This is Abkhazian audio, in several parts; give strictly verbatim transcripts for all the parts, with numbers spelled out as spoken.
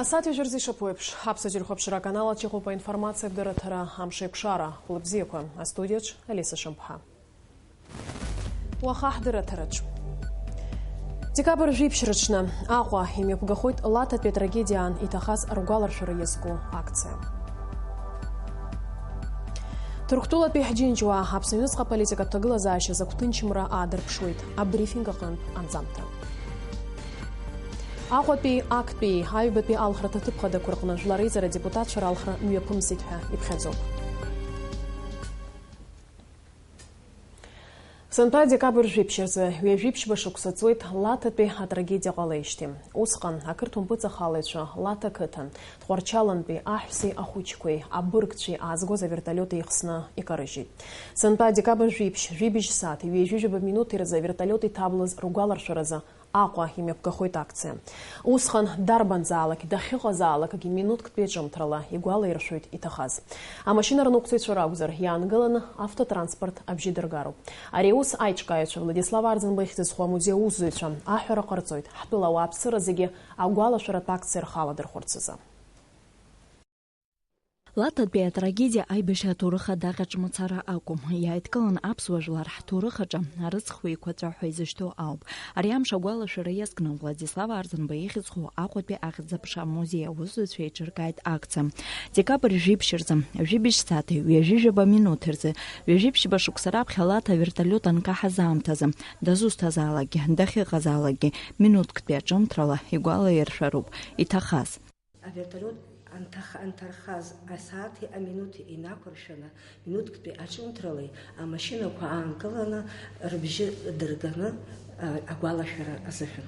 Асааҭ ҩажәа рзы ишаԥу еиԥш, Аԥсуа телехәаԥшра аканал аҿы иҟоуп аинформациатә дырраҭара Амш еиқәшара. Хәлыбзиақәа, астудиаҿ Алиса Шамԥҳа. Уаха ҳдырраҭараҿ. Декабр жәиԥшь рыҽны Аҟәа имҩаԥгахоит Лаҭатәи атрагедиаан иҭахаз ргәаларшәара иазку акциа. Ҭырқәтәылатәи ҳџьынџьуаа Аԥсны аҩныҵҟа аполитикатә ҭагылазаашьа закә ҭынчымра аадырԥшуеит, абрифинг аҟынтә анҵамҭа. Аҟәатәи, актәи, аҩбатәи алхра аҭыԥ хадақәа рҟны жәлар реизара адепутатцәа ралхра мҩаԥымсит ҳәа иԥхьаӡоуп. Сынтәа адекабр жәиԥшь рзы, ҩажәиԥшьба шықәса ҵуеит Лаҭатәи атрагедиа ҟалеижьҭеи. Усҟан ақырҭуа мпыҵахалаҩцәа Лаҭа қыҭан, Тҟәарчалантәи аҳәсеи ахәыҷқәеи абыргцәеи аазгоз авертолиот еихсны икарыжьит. Сынтәа адекабр жәиԥшь, жәибжь сааҭ ҩажәижәаба минуҭ рзы авертолиот иҭаблыз ргәаларшәаразы Аҟәа имҩаԥгахоит акциа. Усҟан дарбанзаалак, дахьыҟазаалакгьы минуҭктәи аҿымҭрала игәалаиршәоит иҭахаз. Амашьына рныҟәцаҩцәа ракәзар, иаангыланы автотранспорт абжьы дыргароуп. Ари аус аиҿкааҩцәа Владислав Арӡынба ихьӡ зху амузеи аусзуҩцәа аҳәара ҟарҵоит, ҳтәыла ауааԥсыра зегьы агәалашәаратә акциа рхы аладырхәырц азы. Лаҭатәи атрагедиа аибашьра аҭоурых адаҟьаҿ мацара акәым, иааидкылан аԥсуа жәлар ҳҭоурых аҿы арыцхә еиқәаҵәа ҳәа изышьҭоу ауп. Ари амш агәалашәара иазкны Владислав Арӡынба ихьӡ зху Аҟәатәи ахьӡ-аԥша амузеи аусзуҩцәа еиҿыркааит акциа. Декабр жәиԥшь рзы, жәибжь сааҭи ҩажәижәаба минуҭ рзы, ҩажәиԥшьба шықәса раԥхьа Лаҭа авертолиот анкаҳаз аамҭазы, дызусҭазаалакгьы, дахьыҟазаалакгьы, минуҭктәи аҿымҭрала игәалаиршәароуп иҭахаз. Авертолиот анҭах-, анҭархаз асааҭи аминуҭи инақәыршәаны, минуҭктәи аҿымҭралеи амашьынақәа аанкыланы рыбжьы дырганы, а, агәалашәара азыҳәан.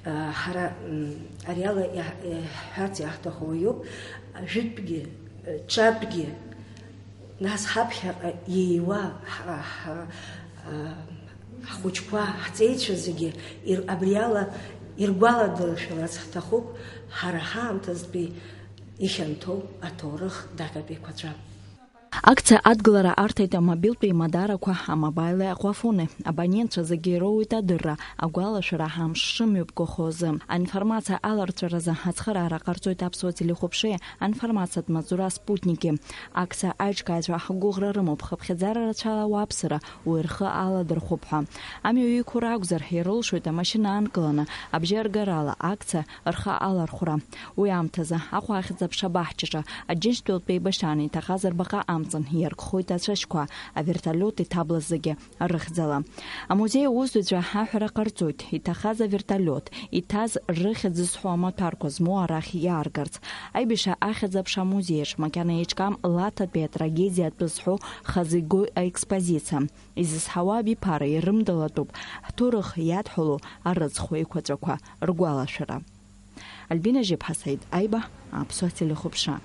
А, ҳара, м, ариала иаҳ-, иаҳҳәарц иаҳҭаху уаҩуп, жәытәгьы, ҿатәгьы, нас ҳаԥхьаҟа иеиуа ҳа-, ҳа-, а, ҳхәыҷқәа, ҳҵеицәа зегьы ир-, абриала иргәаладыршәаларц ҳҭахуп ҳара ҳаамҭазтәи ихьанҭоу аҭоурых даҟьатә еиқәаҵәа. Акциа адгылара арҭеит амобилтәи имадарақәа, амобаили аҟәафони. Абонентцәа зегьы ироуеит адырра, агәалашәара амш шымҩаԥгахо азы. Аинформациа аларҵәаразы ацхыраара ҟарҵоит Аԥсуа телехәаԥшреи аинформациатә маҵзура Спутники. Акциа аиҿкааҩцәа ҳгәыӷра рымоуп, хыԥхьаӡара рацәала ауааԥсыра уи рхы аладырхәып ҳәа. Амҩа иқәу ракәзар, ирылшоит амашьына аанкыланы, абжьы аргарала акциа рхы алархәра. Уи аамҭазы Аҟәа ахьӡ-аԥша баҳчаҿы Аџьынџьтәылатәи еибашьраан иҭахаз рбаҟа амҵан иаркхоит ацәашьқәа, авертолиот иҭаблыз зегьы рыхьӡала. Амузеи аусзуҩцәа аҳәара ҟарҵоит, иҭахаз авертолиот, иҭаз рыхьӡ зҳәо амаҭәарқәа змоу арахь иааргарц. Аибашьра ахьӡ-аԥша амузеиаҿ макьана еиҿкаам Лаҭатәи атрагедиа атәы зҳәо хазы игоу аекспозициа. Изызҳауа абиԥара ирымдалатәуп ҳҭоурых иадҳәалоу арыцхә еиқәаҵәақәа ргәалашәара. Альбина Жьыԥҳа, Саид Аиба, Аԥсуа телехәаԥшра.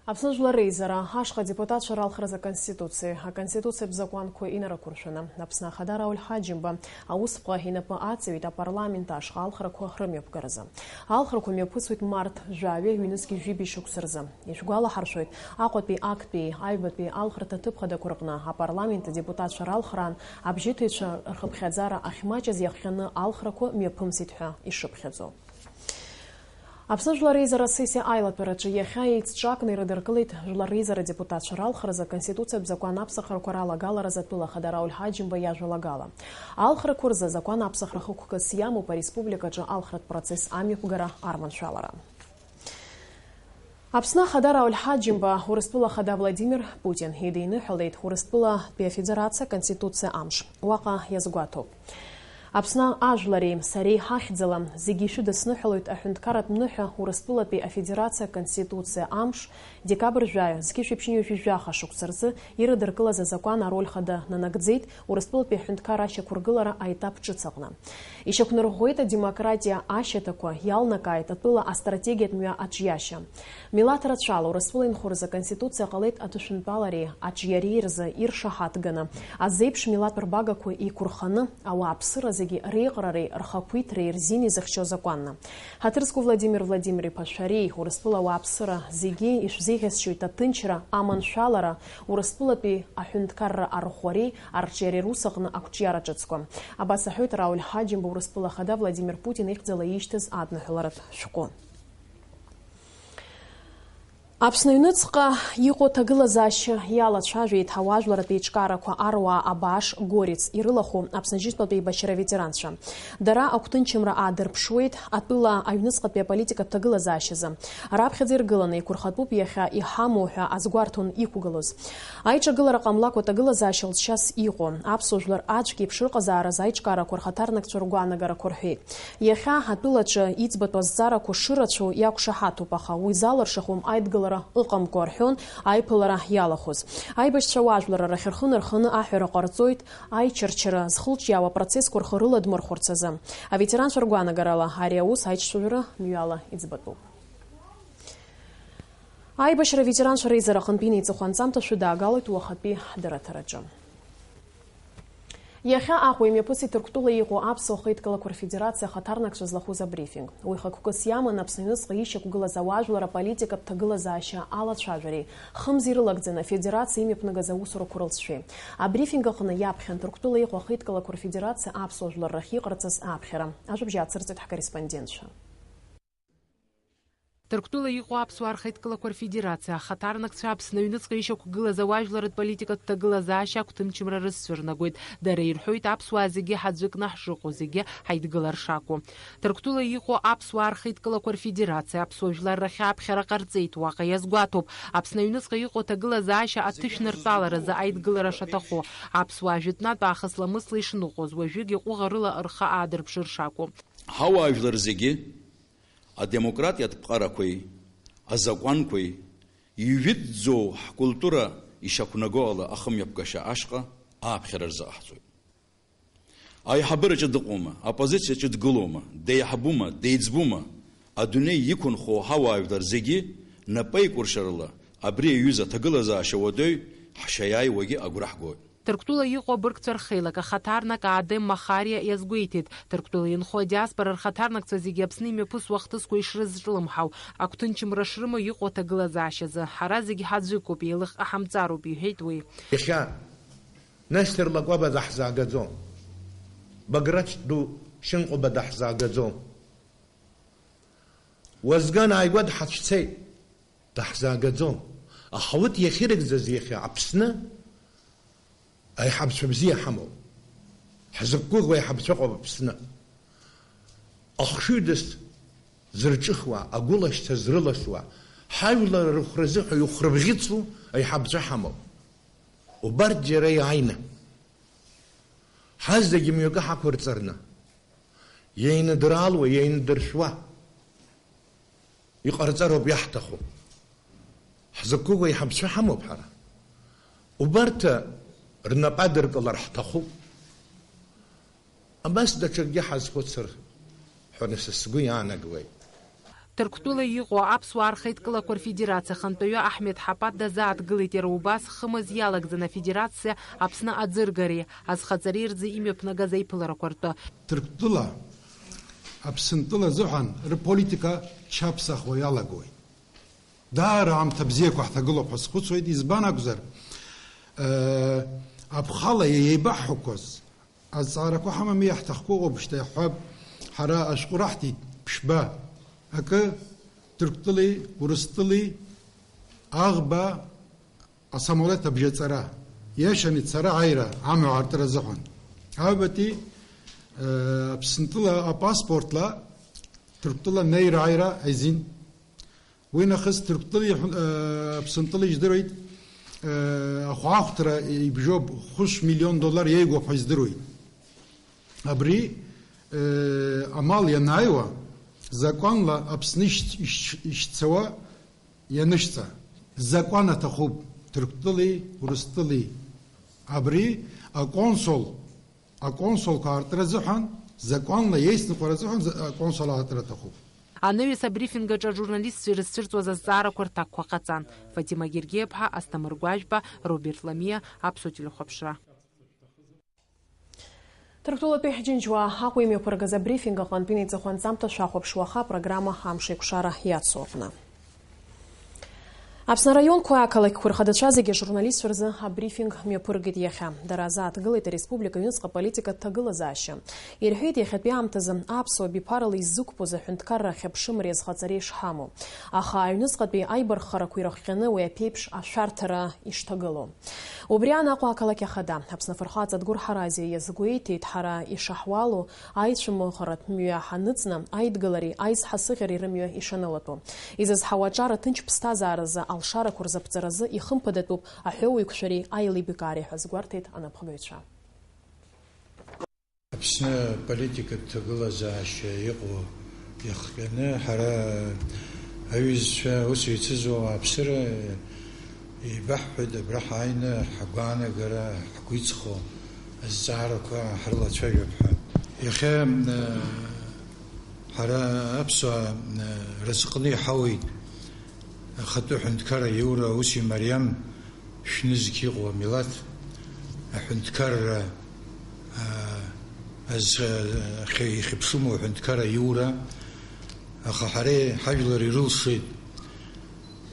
Аԥсны Жәлар Реизара ашҟа адепутатцәа ралхразы Аконституциеи Аконституциатә закәанқәеи инарықәыршәаны, Аԥсны Ахада Рауль Ҳаџьымба аусԥҟа инапы аҵаҩит апарламент ашҟа алхрақәа рымҩаԥгаразы. Алхрақәа мҩаԥысуеит март жәаҩеи ҩнызқьи жәибжь шықәса рзы. Ишәгәалаҳаршәоит, Аҟәатәи актәи аҩбатәи алхра аҭыԥ хадақәа рҟны апарламент адепутатцәа ралхраан абжьыҭыҩцәа рхыԥхьаӡара ахьмаҷыз иахҟьаны алхрақәа мҩаԥымсит ҳәа ишыԥхьаӡо. Аԥсны Жәлар Реизара асессиа аилатәараҿы иахьа еицҿакны ирыдыркылеит Жәлар Реизара адепутатцәа ралхразы Аконституциатә закәан аԥсахрақәа ралагаларазы атәыла ахада Рауль Ҳаџьымба иажәалагала. Алхрақәа рзы азакәан аԥсахра хықәкыс иамоуп ареспубликаҿы алхратә процесс амҩаԥгара арманшәалара. Аԥсны Ахада Рауль Ҳаџьымба Урыстәыла Ахада Владимир Путин идиныҳәалеит Урыстәылатәи Афедерациа Аконституциа амш. Уаҟа иазгәаҭоуп. Аԥсны ажәлари сареи ҳахьӡала зегьы ишәыдысныҳәалоит аҳәынҭқарратә ныҳәа Урыстәылатәи Афедерациа Аконституциа амш, декабр жәаҩа, зқьышәиԥшьынҩажәи жәаха шықәса рзы ирыдыркылаз азакәан ароль хада нанагӡеит Урыстәылатәи аҳәынҭқарра ашьақәыргылара аетап ҿыц аҟны. Ишьақәнарӷәӷәеит адемократиа ашьаҭақәа, иалнакааит атәыла астратегиатә мҩа аҿиашьа. Милаҭ рацәала Урыстәыла инхо рзы Аконституциа ҟалеит аҭышәынтәалареи аҿиареи рзы иршаҳаҭганы, азеиԥш милаҭ рбагақәа еиқәырханы, ауааԥсыра зегьы реиҟарареи рхақәиҭреи рзин изыхьчо азакәанны. Ҳаҭыр зқәу Владимир Владимир-иԥа, шәареи Урыстәыла ауааԥсыра зегьы ишәзеиӷьасшьоит аҭынчра, аманшәалара, Урыстәылатәи аҳәынҭқарра арӷәӷәареи арҿиареи рус аҟны ақәҿиара ҿыцқәа. Абас аҳәоит Рауль Ҳаџьымба Урыстәыла Ахада Владимир Путин ихьӡала ишьҭаз адныҳәаларатә шәҟәы. Аԥсны аҩныҵҟа иҟоу аҭагылазаашьа иалацәажәеит ауаажәларратә еиҿкаарақәа аруаа Абааш, Горец ирылахәу Аԥсны жьтәатәи еибашьра аветеранцәа. Дара агәҭынчымра аадырԥшуеит атәыла аҩныҵҟатәи аполитикатә ҭагылазаашьазы. Раԥхьаӡа иргыланы иқәырхатәуп иахьа иҳамоу ҳәа азгәарҭон иқәгылоз. Аиҿагылара ҟамлакәа аҭагылазаашьа лҵшьас иҟоу аԥсуа жәлар ацәгьеиԥш рыҟазаараз аиҿкаарақәа рхаҭарнакцәа ргәаанагарақәа рҳәеит. Иахьа атәылаҿы иӡбатәу азҵаарақәа шырацәоу иақәшаҳаҭуп, аха уи залыршахом аидгылара ыҟамкәа, рҳәон аиԥылара иалахәыз. Аибашьцәа уаажәларра рахь рхы нарханы аҳәара ҟарҵоит, аичарчара зхылҿиаауа процессқәа рхы рыладмырхәырц азы. Аветеранцәа ргәаанагарала, ари аус аиҿцәажәара мҩала иӡбатәуп. Аибашьра аветеранцәа реизара аҟынтәи инеиҵыху анҵамҭа шәыдаагалоит уахатәи ҳдырраҭараҿы. Иахьа Аҟәа имҩаԥысит Ҭырқәтәыла иҟоу аԥсуа хеидкылақәа рфедерациа ахаҭарнакцәа злахәыз абрифинг. Уи хықәкыс иаман Аԥсны аҩныҵҟа ишьақәгылаз ауаажәлар аполитикатә ҭагылазаашьа алацәажәареи, хымз ирылагӡаны афедерациа имҩаԥнагаз аусурақәа рылҵшәеи. Абрифинг аҟны иаԥхьан Ҭырқәтәыла иҟоу ахеидкылақәа рфедерациа аԥсуа жәлар рахь иҟарҵаз аԥхьара. Ажәабжь аацырҵеит ҳкорреспондентцәа. Ҭырқәтәыла иҟоу аԥсуаа рхеидкылақәа рфедерациа ахаҭарнакцәа Аԥсны аҩныҵҟа ишьақәгылаз ауаажәларратә политикатә ҭагылазаашьа агәҭынчымра рызцәырнагоит. Дара ирҳәоит, аԥсуаа зегьы ҳаӡәыкны ҳшыҟоу, зегьы ҳаидгылар шакәу. Ҭырқәтәыла иҟоу аԥсуаа рхеидкылақәа рфедерациа аԥсуа жәлар рахь аԥхьара ҟарҵеит, уаҟа иазгәаҭоуп, Аԥсны аҩныҵҟа иҟоу аҭагылазаашьа аҭышәныртәаларазы аидгылара шаҭаху, аԥсуаа жәытәнатә аахыс ламысла ишныҟәоз, уажәыгь иҟәыӷарыла рхы аадырԥшыр шакәу. Ҳауаажәлар зегьы адемократиатә ԥҟарақәеи азакәанқәеи ижәытәӡоу ҳкультура ишақәнаго ала ахымҩаԥгашьа ашҟа ааԥхьара рзыҟаҳҵоит. Аиҳабыраҿы дыҟоума, аоппозициаҿы дгылоума, деиҳабума, деиҵбума, адунеи иқәынхо ҳауаажәлар зегьы напеикәыршарала абри аҩыза аҭагылазаашьа уадаҩ ҳшаиааиуагьы агәра ҳгоит. Ҭырқәтәыла иҟоу абыргцәа рхеилак ахаҭарнак Аадем Махариа иазгәеиҭеит, Ҭырқәтәыла инхо адиаспора рхаҭарнакцәа зегьы Аԥсны имҩаԥысуа ахҭысқәа ишрызҿлымҳау, агәҭынчымра шрымоу иҟоу аҭагылазаашьазы, ҳара зегьы ҳаӡәыкоуп, еилых ҟаҳамҵароуп, иҳәеит уи. Иахьа Нестор Лакәаба даҳзаагаӡом, Баграт ду Шьынҟәба даҳзаагаӡом, уазган ааигәа дҳацәцеит. Даҳзаагаӡом. Аха урҭ иахьырыгӡаз иахьа Аԥсны аиҳабацәа бзиа ҳамоуп. Ҳзықәгәыӷуа аиҳабацәа ыҟоуп Аԥсны. Ахшыҩдас зырҿыхуа, агәылашьца зрыласуа, ҳажәлар рыхәра азыҳәа иухрыбӷьыцу аиҳабацәа ҳамоуп. Убарҭ џьара иааины, ҳазегьы мҩакы ҳақәырҵарны, иеиныдралуа, иеиндыршәуа иҟарҵароуп иаҳҭаху. Ҳзықәгәыӷуа аиҳабацәа ҳамоуп ҳара. Убарҭ рнапы адыркылар ҳҭахуп. Абас даҽакгьы ҳазхәыцыр ҳәа са сгәы иаанагауеит. Ҭырқәтәыла иҟоу аԥсуаа рхеидкылақәа рфедерациа ахантәаҩы Аҳмед Ҳапат дазааҭгылеит, иара убас хымз иалагӡаны афедерациа Аԥсны аӡыргареи азхаҵареи рзы имҩаԥнагаз аиԥыларақәа ртәы. Ҭырқәтәыла Аԥсынтәыла азыҳәан рыполитика чаԥсахуа иалагоит. Даара аамҭа бзиақәа ҳҭагылоуп ҳәа схәыцуеит, избан акәзар, э, аԥхала еибаҳҳәақәаз азҵаарақәа ҳамами, иаҳҭахқәоу ыҟоуп, шьҭа иаҳҳәап, ҳара ашәҟәы раҳҭеит ԥшьба, акы Ҭырқәтәылеи Урыстәылеи аӷба асамолеҭ абжьаҵара, иашан ицара аира, амҩа аартра азыҳәан. Аҩбатәи, э, Аԥсынтәыла апаспортла Ҭырқәтәыла неира-ааира азин. Уи нахыс Ҭырқәтәылеи, э, Аԥсынтәылеи ижәдыруеит, э, ахәаахәҭра ибжьоуп, хәышә миллион доллар иеигәоуп ҳәа издыруеит. Абри, э, амал ианааиуа, закәанла Аԥсны ишь-, ишь-, ишьцауа ианышьца, закәан аҭахуп, Ҭырқәтәылеи Урыстәылеи. Абри аконсул, аконсулқәа аартра азыҳәан, закәанла еицныҟәара азыҳәан за-, аконсул аартра аҭахуп. Анаҩс абрифинг аҿы ажурналистцәа ирызцәырҵуаз азҵаарақәа рҭакқәа ҟаҵан. Фатима Гергиаԥҳа, Асҭамыр Гәажәба, Роберт Ламиа, Аԥсуа телехәаԥшра. Ҭырқәтәылатәи ҳџьынџьуаа Аҟәа имҩаԥыргаз абрифинг аҟынтәи иҵыхәа анҵамҭа шәахәаԥшуа аха апрограмма Амш еиқәшара иацу аҟны. Аԥсны араионқәа, ақалақьқәа рхадацәа зегьы ажурналистцәа рзы абрифинг мҩаԥыргеит иахьа. Дара азааҭгылеит ареспублика аҩныҵҟа аполитикатә ҭагылазаашьа. Ирҳәеит, иахьатәи аамҭазы аԥсуа биԥарала иззықәԥоз аҳәынҭқарра ахьыԥшымреи азхаҵареи шҳамоу. Аха аҩныҵҟатәи аибарххарақәа ирыхҟьаны уи аԥеиԥш ашәарҭара ишҭагылоу. Убри аан Аҟәа ақалақь ахада, Аԥсны афырхаҵа Адгәыр Ҳаразиа иазгәеиҭеит, ҳара ишаҳуало, аицәымыӷхаратә мҩа ҳаныҵны, аидгылареи аизҳасыӷьареи рымҩа ишанылатәу. Изызҳауа аҿар аҭынч ԥсҭазааразы алшарақәа рзаԥҵаразы ихымԥадатәуп аҳәоуеиқәшәареи аилибакаареи ҳәа азгәарҭеит анапхгаҩцәа. Аԥсны аполитикатә ҭагылазаашьа иҟоу иахҟьаны, ҳара аҩызцәа, ус еицызоу ауааԥсыра, еибаҳҳәеит, абра ҳааины ҳгәаанагара, ҳгәы иҵхо азҵаарақәа ҳрылацәажәап ҳәа. Иахьа, э, ҳара аԥсуаа, э, разҟны иҳауеит ахатәы ҳәынҭқарра иура, ус имариам, шәнызқь иҟоу амилаҭ аҳәынҭқарра, аа, азы, ахьы-, ихьыԥшыму аҳәынҭқарра иура, аха ҳара ҳажәлар ирылшеит,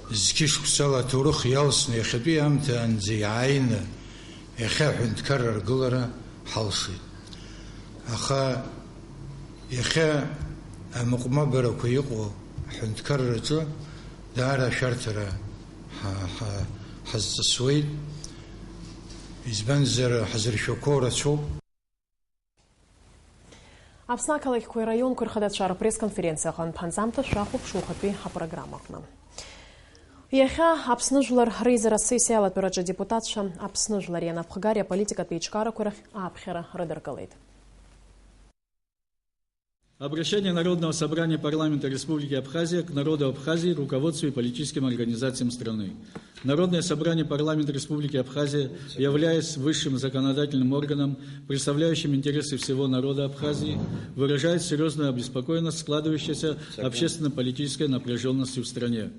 зқьышықәсала аҭоурых иалсны иахьатәи аамҭаанӡа иааины, иахьа аҳәынҭқарра аргылара ҳалшеит. Аха иахьа амыҟәмабарақәа иҟоу аҳәынҭқарраҿы даара ашәарҭара ҳа-, ҳа-, ҳазҵысуеит, избанзар, ҳазыршәақәоу рацәоуп. Аԥсны ақалақьқәеи раионқәеи рхадацәа рпресс-конференциа аҟынтә анҵамҭа шәахәаԥшуа ухатәи апрограммаҟны. Иахьа Аԥсны Жәлар реизара асессиа алатәараҿы адепутатцәа Аԥсны Жәлари анапхгари аполитикатә еиҿкаарақәеи рахь ааԥхьара рыдыркылеит. Обращение Народного собрания Парламента Республики Абхазия к народу Абхазии, руководству и политическим организациям страны. Народное собрание Парламента Республики Абхазия, являясь высшим законодательным органом, представляющим интересы всего народа Абхазии, выражает серьезную обеспокоенность складывающейся общественно-политической напряженностью в стране.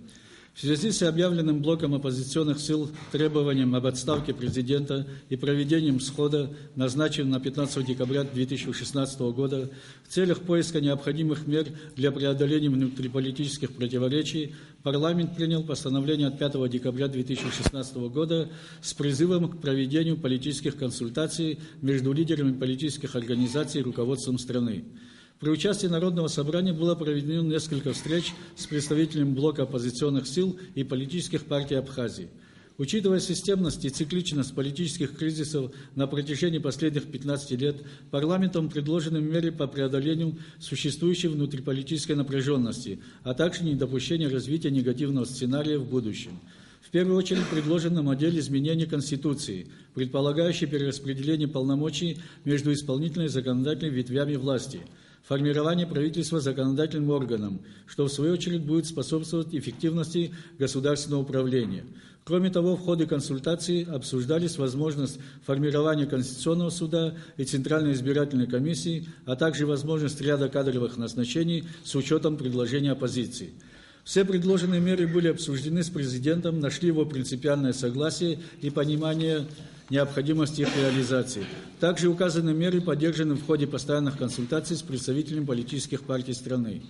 В связи с объявленным блоком оппозиционных сил требованием об отставке президента и проведением схода, назначенного на пятнадцатого декабря две тысячи шестнадцатого года, в целях поиска необходимых мер для преодоления внутриполитических противоречий, парламент принял постановление от пятого декабря две тысячи шестнадцатого года с призывом к проведению политических консультаций между лидерами политических организаций и руководством страны. При участии Народного собрания было проведено несколько встреч с представителями блока оппозиционных сил и политических партий Абхазии. Учитывая системность и цикличность политических кризисов на протяжении последних пятнадцати лет, парламентом предложены меры по преодолению существующей внутриполитической напряженности, а также недопущения развития негативного сценария в будущем. В первую очередь предложена модель изменения Конституции, предполагающая перераспределение полномочий между исполнительной и законодательной ветвями власти, формирование правительства законодательным органом, что в свою очередь будет способствовать эффективности государственного управления. Кроме того, в ходе консультаций обсуждались возможность формирования Конституционного суда и Центральной избирательной комиссии, а также возможность ряда кадровых назначений с учетом предложений оппозиции. Все предложенные меры были обсуждены с президентом, нашли его принципиальное согласие и понимание необходимости их реализации. Также указанные меры поддержаны в ходе постоянных консультаций с представителями политических партий страны.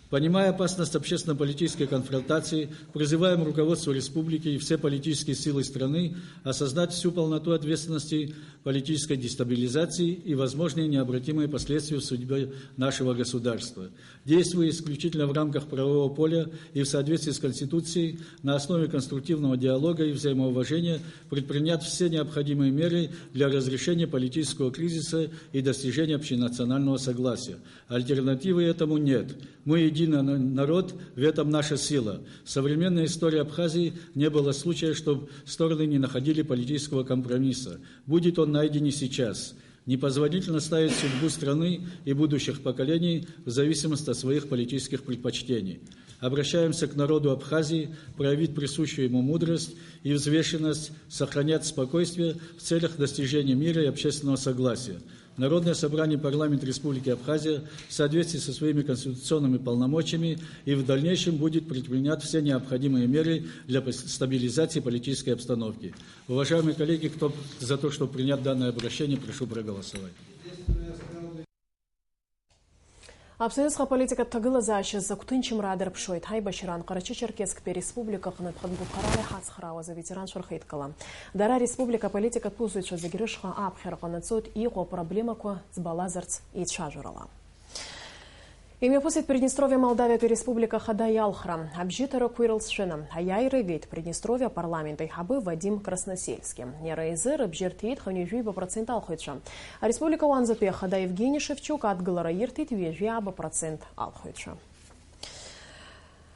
Понимая опасность общественно-политической конфронтации, призываем руководство республики и все политические силы страны осознать всю полноту ответственности политической дестабилизации и возможные необратимые последствия в судьбе нашего государства. Действуя исключительно в рамках правового поля и в соответствии с Конституцией, на основе конструктивного диалога и взаимоуважения предпринять все необходимые меры для разрешения политического кризиса и достижения общенационального согласия. Альтернативы этому нет. Мы единый на-, народ, в этом наша сила. В современной истории Абхазии не было случая, чтобы стороны не находили политического компромисса. Будет он найден и сейчас. Непозволительно ставить судьбу страны и будущих поколений в зависимость от своих политических предпочтений. Обращаемся к народу Абхазии проявить присущую ему мудрость и взвешенность, сохранять спокойствие в целях достижения мира и общественного согласия. Народное собрание Парламента Республики Абхазия в соответствии со своими конституционными полномочиями и в дальнейшем будет предпринять все необходимые меры для пос-, стабилизации политической обстановки. Уважаемые коллеги, кто за то, чтобы принять данное обращение, прошу проголосовать. Аԥсны аҩныҵҟа аполитикатә ҭагылазаашьа закә ҭынчымра аадырԥшуеит. Ҳаибашьраан Ҟарачы-Черкессктәи ареспублика аҟнытә хатә гәаԥхарала иҳацхраауаз аветеранцәа рхеидкыла. Дара ареспублика аполитикатә усзуҩцәа зегь рышҟа аԥхьара ҟанаҵоит, иҟоу апроблемақәа ӡбалазарц еицәажәарала. Имҩаԥысит Приднестровиа Молдавиатәи Республика Ахада иалхра. Абжьыҭарақәа ирылҵшәаны, аиааира игеит Приднестровиа апарламент аиҳабы Вадим Красносельски. Иара изы рыбжьы рҭиит хынҩажәи ҩба процент алхыҩцәа. Ареспублика уанӡатәи Ахада Евгени Шевчук адгылара ирҭеит ҩажәи ааба процент алхыҩцәа.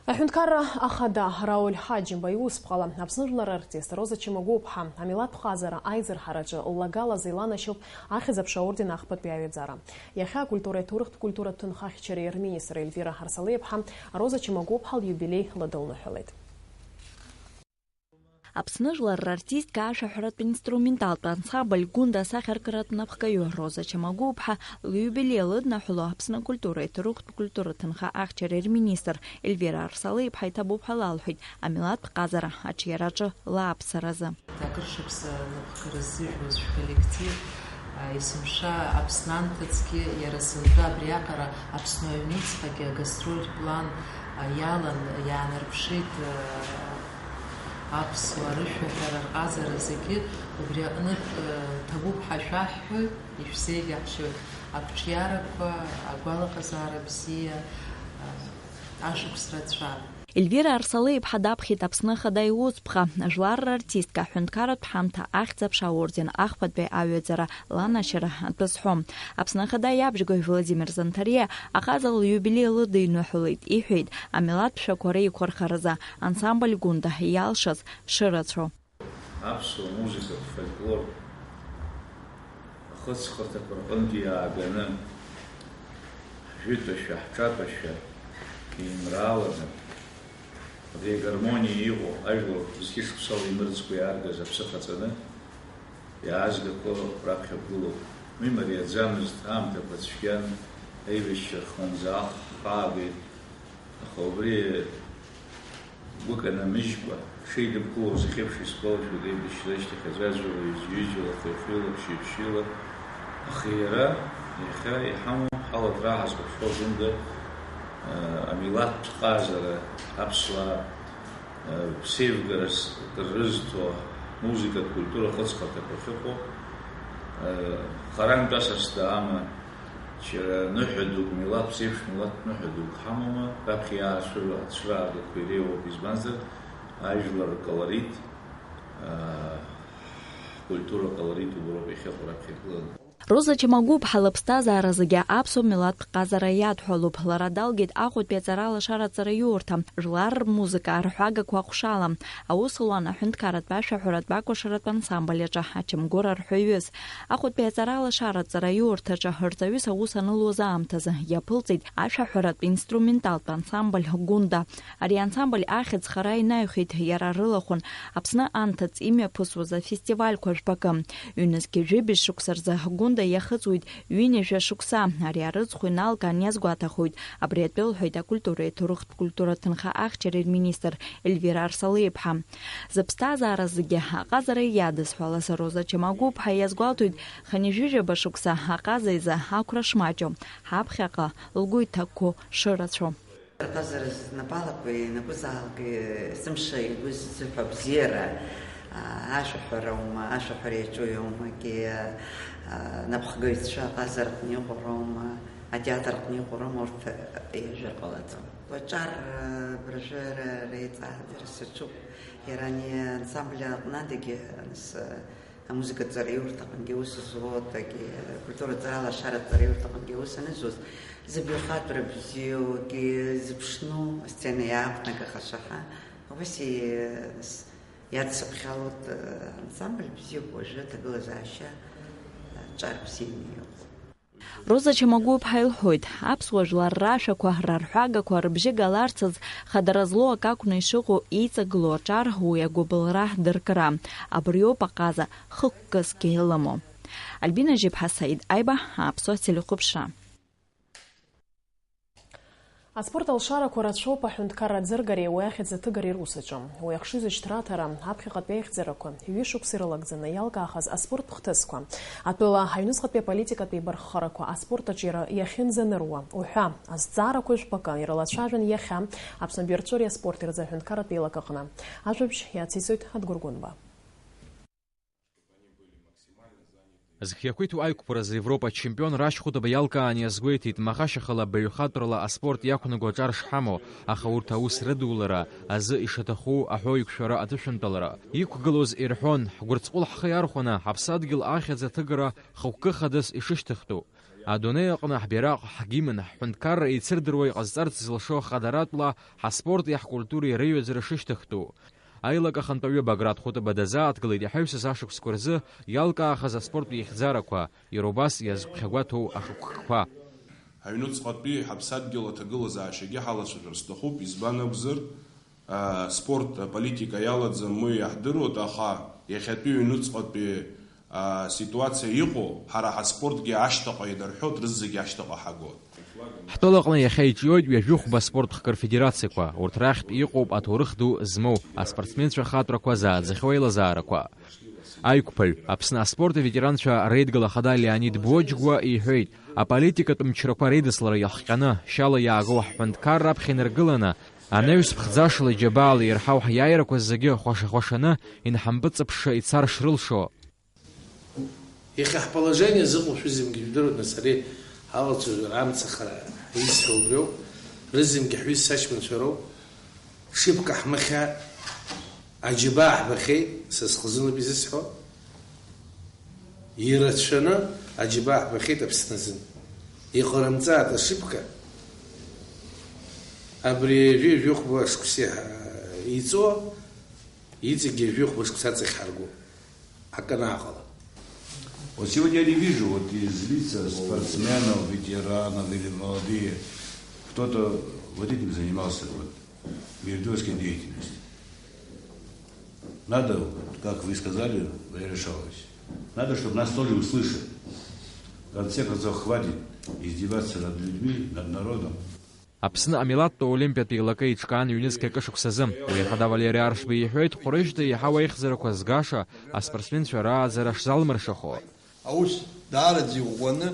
Аҳәынҭқарра Ахада Рауль Ҳаџьымба иусԥҟала Аԥсны жәлар артист Роза Чамагәыԥҳа амилаҭтә ҟазара аизырҳараҿы ллагалазы иланашьоуп Ахьӡ-аԥша аорден ахԥатәи аҩаӡара. Иахьа акультуреи аҭоурыхтә культуратә ҭынха ахьчареи рминистр Эльвира Арсалеиԥҳа Роза Чамагәыԥҳа лиубилеи лыдылныҳәалеит. Аԥсны жәлар рартистка ашәаҳәаратә инструменталтә ансамбль Гәында асахьаркратә напхгаҩы Роза Чамагәыԥҳа лиубилеи лыднаҳәало Аԥсны акультуреи аҭоурыхтә культуратә ҭынха ахьчареи рминистр Эльвира Арсалеиԥҳа иҭабуп ҳәа лалҳәеит амилаҭтә ҟазара аҿиараҿы лааԥсаразы. Акыр шықәса напхгара ззыжәуаз шәколлектив, а, есымша Аԥсны анҭыҵгьы, иара сынтәа абриаҟара Аԥсны аҩныҵҟагьы агастрольтә план, а, иалан, иаанарԥшит, а, аԥсуаа рышәаҳәара, рҟазара зегьы. Убри аҟнытә, а, ҭабуп ҳәа шәаҳҳәоит, ишәзеиӷьаҳшьоит ақәҿиарақәа, агәалаҟазаара бзиа, а, ашықәс рацәа. Эльвира Арсалеиԥҳа даԥхьеит Аԥсны Ахада иусԥҟа, жәлар рартистка, аҳәынҭқарратә ҳамҭа Ахьӡ-аԥша аорден ахԥатәи аҩаӡара ланашьара атәы зҳәо. Аԥсны Ахада иабжьгаҩ Владимир Занҭариа аҟаза лиубилеи лыдиныҳәалеит, иҳәеит, амилаҭтә шәақәа реиқәырхаразы ансамбль Гәында иалшаз шырацәоу. Аԥсуа музыкатә фольклор ахыҵхырҭақәа рҟынтә иааганы, ҳжәытәашәа, ҳҿатәашәа еинрааланы, абри агармониа иҟоу ажәлар зқьышықәсала имырӡкәа иааргаз аԥсы ҟаҵаны иаазгақәо раԥхьа бгылоуп. Уи мариаӡамызт, аамҭақәа цәгьан, аибашьцәа рхлымӡаах ҳаагеит, аха убри гәык анамыжькәа, шеидыбкылоз ахьеиԥш исгәалашәоит аибашьра ашьҭахь аӡәаӡәала, ҩыџьа-ҩыџьала, хыҩ-хыҩла, ԥшьҩы-ԥшьҩыла. Аха иара иахьа иҳамоу ҳалаҭра ҳазхәаԥшуа Гәында, э, амилаҭтә ҟазара, аԥсуаа, э, ԥсеивгарас рызҭо, музыкатә культура хыҵхырҭақәа ахьыҟоу, э, харантә асасда ама, Џьара ныҳәа дук, милаҭ, ԥсеиԥш милаҭ ныҳәа дук ҳамоума, раԥхьа иаацәыру ацәыраагақәа иреиуоуп, избанзар, ажәлар рколорит, аа, ҳкультура аколорит уброуп иахьыҟоу раԥхьа игыланы. Роза Чамагәыԥҳа лыԥсҭазаара зегьы аԥсуа милаҭтә ҟазара иадҳәалоуп. Лара далгеит Аҟәатәи аҵаралашаратә ҵараиурҭа, жәлар рмузыка арҳәагақәа аҟәшала. Аус луан аҳәынҭқарратә ашәаҳәаратә акәашаратә ансамбль аҿы ачамгәыр арҳәаҩыс. Аҟәатәи аҵаралашаратә ҵараиурҭаҿы рҵаҩыс аус анылуаз аамҭазы иаԥылҵеит ашәаҳәаратә инструменталтә ансамбль Гәында. Ари ансамбль ахьӡ хара инаҩхьеит, иара рылахәын Аԥсны анҭыҵ имҩаԥысуаз афестивальқәа жәпакы. Ҩнызқьи жәибжь шықәса рзы Гәында иахыҵуеит ҩынҩажәа шықәса. Ари арыцхә иналкаан иазгәаҭахоит, абри атәы лҳәеит акультуреи аҭоурыхтә культура ҭынха ахьчареи рминистр Эльвира Арсалеиԥҳа. Зыԥсҭазаара зегьы аҟазара иадызҳәалаз Роза Чамагәыԥҳа иазгәалҭоит, хынҩажәижәаба шықәса аҟаза изы ақәра шмаҷу, ҳаԥхьаҟа лгәы иҭакқәо шырацәоу. Аҟазара знапалақәа ианакәызаалак, есымша игәы ззыҳәа бзиара, а, ашәаҳәара аума, ашәаҳәара иаҿу иоумагьы, а, напхгаҩцәа аҟазараҟны иҟоу роума, атеатр аҟны иҟоу роума, урҭ еиҩажәар ҟалаӡом. Уаҿар, а, абыржәы ра-, реиҵааӡара саҿуп. Иара ани ансамбль аҟнадагьы, нас, а, Амузыкатә ҵараиурҭаҟынгьы аус зуоу, акгьы, акультуратә ҵаралашаратә ҵараиурҭаҟынгьы аус анызуаз, зыбаҩхатәра бзиоугьы зыԥшну асцена иаақәнагахаша ҳәа, убас и-, с-, иадсыԥхьалоит, э, ансамбль бзиоуп, уажәы аҭагылазаашьа, э, ҿар бзианы иҟоуп. Роза Чамагәыԥҳа илҳәоит, аԥсуа жәлар рашәақәа, рарҳәагақәа рыбжьы галарц азы хадара злоу акы акәны ишыҟоу еиҵагылоу аҿар уи агәыбылра дыркра. Абриоуп аҟаза хықәкысгьы илымоу. Альбина Жьыԥҳа, Саид Аиба, Аԥсуа телехәаԥшра. Аспорт алшарақәа рацәоуп аҳәынҭқарра аӡыргареи уи ахьӡ аҭыгареи рус аҿы. Уи ахшыҩзышьҭра аҭара, аԥхьаҟатәи аихьӡарақәа, ҩышықәса ирылагӡаны иалкаахаз аспорт хҭысқәа, атәыла аҩныҵҟатәи аполитикатә еибарххарақәа аспорт аҿиара иахьынӡаныруа уҳәа азҵаарақәа жәпакы ирылацәажәан иахьа Аԥсны абирҵәыреи аспорти рзы аҳәынҭқарратә еилак аҟны. Ажәабжь иациҵоит Адгәыр Гәынба. Зхы иақәиҭу аиқәԥаразы Европа ачемпион Рашь Хәытба иалкаан иазгәеиҭеит, маҟашьахала абаҩхатәрала аспорт иақәнаго аҿар шҳамоу, аха урҭ аус рыдулара азы ишаҭаху аҳәоу иқәшәара аҭышәынтәалара иқәгылоз ирҳәон, ҳгәырҵҟәыл ҳхы иархәаны, ҳаԥсадгьыл ахьӡ аҭыгара хықәкы хадас ишышьҭыхтәу. Адунеи аҟны ҳбираҟ, ҳгимн, ҳҳәынҭқарра еицырдыруа иҟазҵарц зылшо хадаратәла ҳаспорти ҳкультуреи рыҩаӡара шышьҭыхтәу. Аилак ахантәаҩы Баграт Хәытба дазааҭгылеит иҳаҩсыз ашықәсқәа рзы иалкаахаз аспорттә ихьӡарақәа, иара убас иазгәхьагәаҭоу ахықәкқәа. Аҩнуҵҟатәи ҳаԥсадгьыл аҭагылазаашьагьы ҳалацәажәар сҭахуп, избан акәзар, а, спорт аполитика иалаӡам, уи иаҳдыруеит, аха иахьатәи аҩнуҵҟатәи аситуациа иҟоу, ҳара ҳаспортгьы ашьҭаҟа инарҳәоит, рызегьы ашьҭаҟа ҳагоит. Ҳтәылаҟны иахьа иҿиоит ҩажәихәба аспорт хкы рфедерациақәа, урҭ рахьтә иҟоуп аҭоурых ду змоу аспортсменцәа хаҵәрақәа зааӡахьоу аилазаарақәа. Аиқәԥаҩ, Аԥсны аспорт аветеранцәа реидгыла ахада Леонид Боџьгәа иҳәеит, аполитикатә мчрақәа реидыслара иахҟьаны, шьала иаагоу ҳҳәынҭқарра аԥхьа инаргыланы, анаҩс ԥхӡашла иџьабаала ирҳау ҳиааирақәа зегьы хәаша-хәашаны инҳампыҵыԥшша ицар шрылшо. Иахьа ҳположение зыҟоу шәызымгьы жәдыруеит, нас ари алацәажәара амцахара ҳаизҳәа убриоуп, рызымгьы ҳҩызцәа аҷкәынцәа роуп, ҽыԥка ҳмыхьа аџьабаа ҳбахьеит, са схазыноуп изысҳәо, ирацәаны аџьабаа ҳбахьеит Аԥсназын. Иҟарымҵааит ашыԥка, абри ҩажәи жәохәба шықәса иҵо, иҵегьы ҩажәи жәохәба шықәса аҵахь ҳарго. Аканаҟала. Вот сегодня я не вижу, вот из лица спортсменов, ветеранов или молодые, кто-то вот этим занимался, вот, волонтёрской деятельностью. Надо, вот, как вы сказали, Валерий Шалович, надо, чтобы нас тоже услышали. В конце концов, хватит издеваться над людьми, над народом. Аԥсны амилаҭтә олимпиатә еилакы еиҿкаан ҩнызқьи акы шықәсазы. Уи ахада Валери Аршба иҳәеит, Ҟәрышьда еиҳау аихьӡарақәа згаша аспортсменцәа рааӡара шзалмыршахо. Аус даараӡа иӷәӷәаны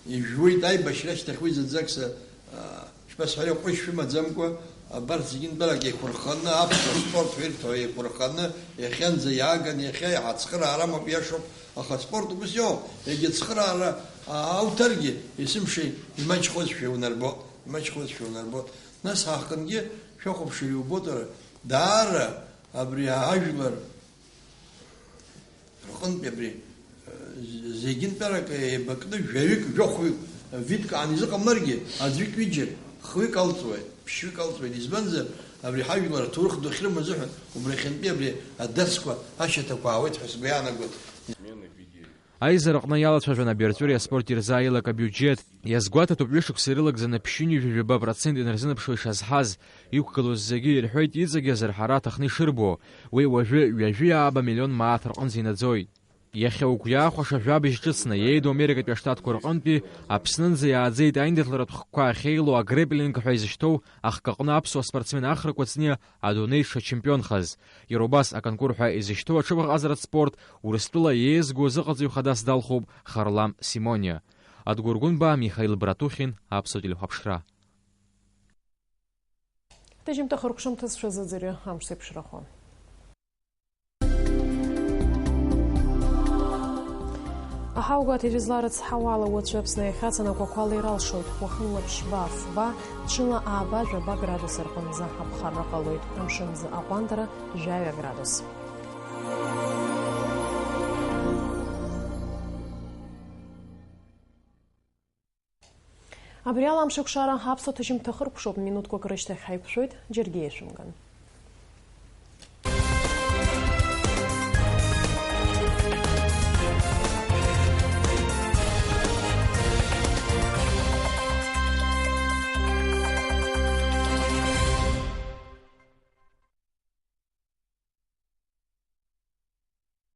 ижәуеит, аибашьра ашьҭахь уи зынӡак са, а, шԥасҳәари, ҟәышь шәымаӡамкәа, абарҭ зегьынтәарак еиқәырханы, аԥсуа спорт ҳәа ирҭо еиқәырханы, иахьанӡа иааган, иахьа иҳацхыраара амоуп, иашоуп, аха аспорт убас иоуп, егьа цхыраара, а, ауҭаргьы, есымша имаҷхозшәа унарбо. Имаҷхозшәа унарбоит. Нас ҳаахкынгьы шәахәаԥшыр иубоит, ара, даара абри ажәлар рҟынтәи абри, э, зегьынтәарак еибакны жәаҩык, жәохәҩык, витк аан изыҟамларгьы, аӡәык, ҩыџьак, хҩык алҵуеит, ԥшьҩык алҵуеит. Избанзар, абри ҳажәлар аҭоурых ду ахьрымоу азыҳәан, убри ахьынтәи абри адацқәа ашьаҭақәа аауеит ҳәа сгәы иаанагоит. Аизараҟны иалацәажәон абирҵәыреи аспорти рзы аилак абиуџьеҭ. Иазгәаҭатәуп, ҩышықәса ирылагӡаны ԥшьынҩажәи жәаба процент инарзынаԥшуа ишазҳаз. Иқәгылоз зегьы ирҳәеит, иҵегьы азырҳара аҭахны ишырбо. Уи уажәы ҩажәи ааба миллион мааҭ рҟынӡа инаӡоит. Иахьа угәы иахәаша жәабжь ҿыцны, иеиду Америкатәи Аштатқәа рҟынтәи Аԥснынӡа иааӡеит аиндаҭларатә хкқәа ахьеилоу агреплинг ҳәа изышьҭоу ахкы аҟны аԥсуа спортсмен Ахра Кәыҵниа адунеи дшачемпионхаз. Иара убас аконкур ҳәа изышьҭоу аҽыбӷаҟазаратә спорт Урыстәыла иеизгоу азыҟаҵаҩ хадас далхуп Харлам Симониа. Адгәыр Гәынба, Михаил Братухин, Аԥсуа телехәаԥшра. Ҳҭыжьымҭа хыркәшамҭа шәазыӡырҩы амш зеиԥшрахо. Аҳаугәаҭ ижәызларыц ҳауала уаҵәы Аԥсны иахьаҵанакуақәала иралшоит, уахынла ԥшьба, фба, ҽыла ааба, жәаба градус рҟынӡа аԥхарра ҟалоит, амшынӡы аҟәандара жәаҩа градус. Абри ала амшеикәшара аԥсуа ҭыжьымҭа хыркәшоуп, минуҭқәак рышьҭахь ҳаиқәшәоит, џьаргьы иашәымган.